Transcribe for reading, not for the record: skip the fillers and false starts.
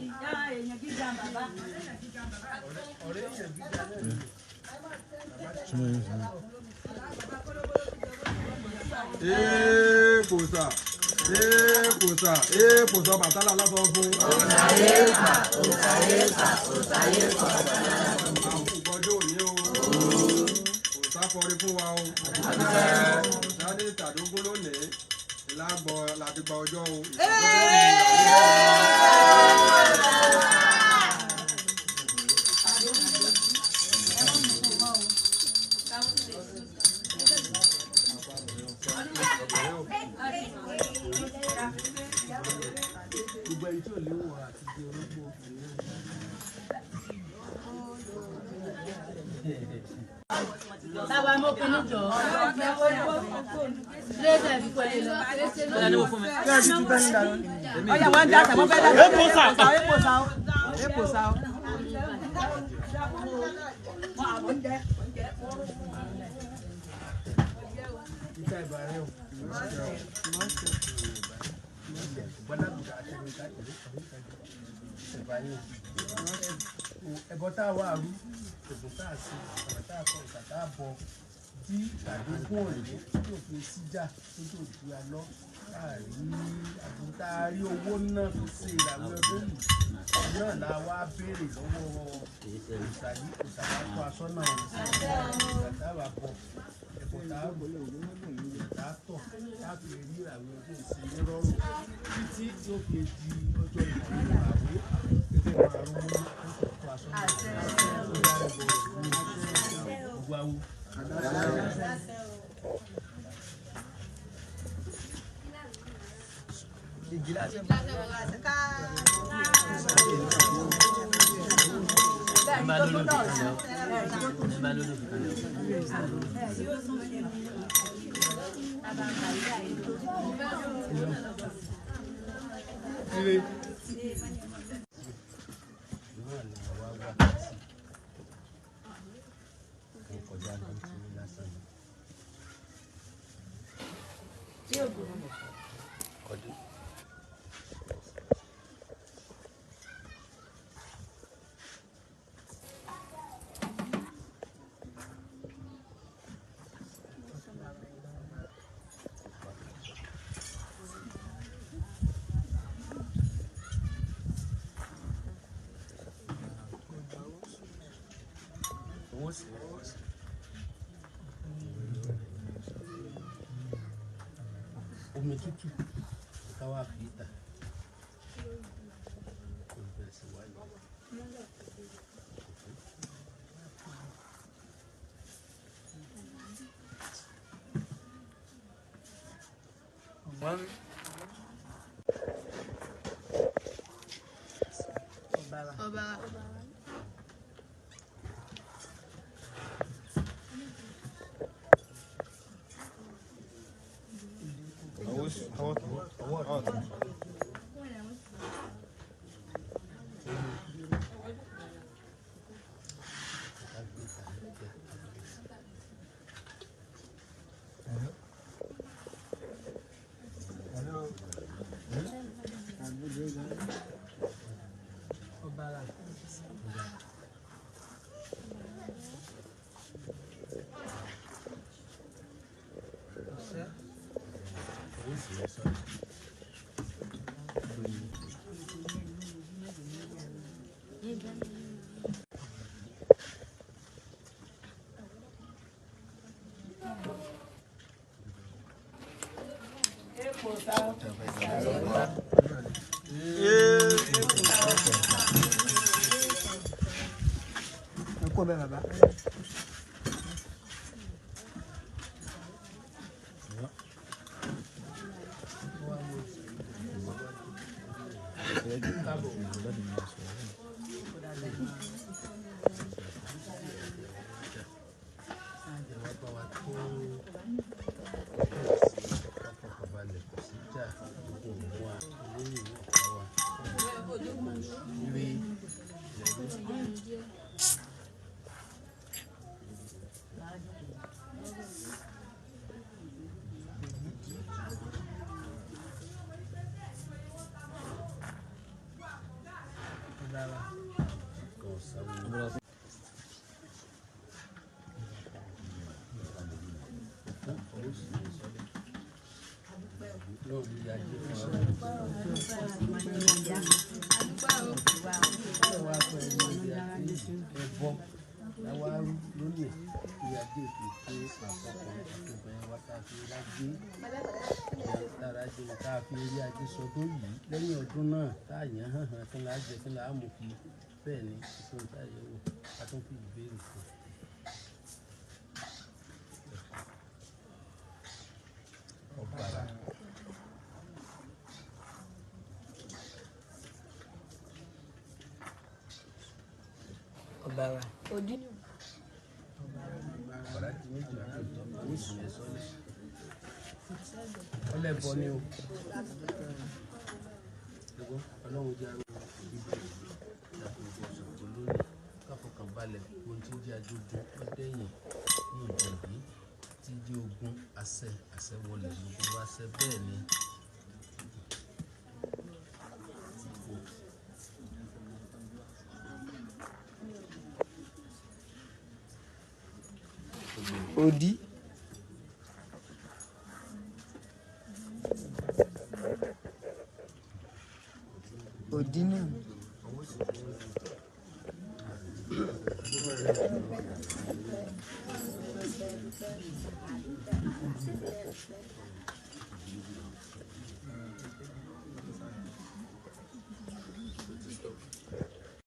Ìyá èèyàn gíga bàbá. Ọ̀rẹ́ èèyàn gíga náà ni. Èèpòsà, èèpòsà, èèpòsà, Ọbàtálá lásán fún. Òsàyéfà, òsàyéfà, òsàyéfà, Ọbàtálá lásán fún. Àwọn ògbọ́jọ́ òní o. Òsà fọrí fún wa o. Òsà ní ìtàdógún lónìí. Ìlàgbọ̀ láti gba ọjọ́ o. Gbogbo ẹni tí ò léwọ̀ àti jẹ orógbó obìnrin náà. Táwa mọ́kùn níjọ́. Lẹ́sẹ̀ fi pẹ̀lú lọ. Ọ̀yà wọn dá àtàwọn fẹ́ dá. Èpò sà. Èpò sà ó. Èpò sà ó. Ìta ìbàrẹ̀ o. Gbọ́dọ̀gbọ́dọ̀ àtẹnudá ìbàyẹ̀ o. Ẹ̀bọ tá a wà rú, ògùn tá a ṣe, ọ̀nà tá a kọ, ìgbà tá a bọ, tí ìtàdógún òní tí ò fi síjà tó tó ju alọ́ tá a rí àbí tá a rí owó náà fi ṣe ìràwé ọdún yìí náà la wá béèrè lọ́wọ́ òòṣà yìí. Òòṣà wa tó aṣọ náà ìgbà tá a wà bọ, ẹ̀bọ tá a rú, ìgbà tá a tọ̀, tá a fi rí ìràwé ọdún yìí ṣe ní rọrùn títí tí ó fi di ọjọ́ ìràwé gẹ́gẹ́ máa rú mú tó aṣọ náà ó yára bọ̀ gbogbo awo. Náà ni àwa wà sí kò kọjá lọ sí lásán ni. Ọdún. Owó sì wọ́n sí. Omi tútù ká wá fi tà kò bẹ̀rẹ̀ sí wáyé. Ọwọ́ ọ̀tún. Ká gbé tà lẹ́jẹ̀. Owó sì rẹ̀ sọ̀rọ̀. Èpò sà ó. Ẹ kú ọbẹ̀ bàbá. Ẹ wá bá wa tó ọkọ̀balẹ̀ kò sí jà gbogbo òun wa lóyún ọ̀pá wa. Ire ìrẹ́lú. Ajé fún wa. Ẹ wá pẹ́ ní ibi àti ẹbọ láwa rú lónìí kí ajé fi tó àkọkùnrin àti obìnrin wa tá a fi rájé tára jẹ tá a fi rí ajé sọdún yìí lẹ́yìn ọdún náà tá a yàn hàn hàn kí n là á jẹ kí n là á mú kí bẹ́ẹ̀ ni ìṣòro tá a yẹ wò a tún fi ìbéèrè fún ọ̀bàrà. Ọ̀bàrà. Ọ̀bàrà di méjì lóòótọ́ ní ìsìn sọ́lẹ̀ ọlẹ́bọ ni o ẹgbọ́n ọlọ́run jẹ́ arúgbó ìbí ìlàkùnjẹ ọ̀sọ̀gbọ̀n lónìí káfọkàn balẹ̀ ohun tí ń jẹ́ ajógun ọdẹ́yìn ní òde yìí tí jẹ́ ogun àṣẹ àṣẹ wọlé gbogbo àṣẹ bẹ́ẹ̀ ni. Òdí. Òdí náà.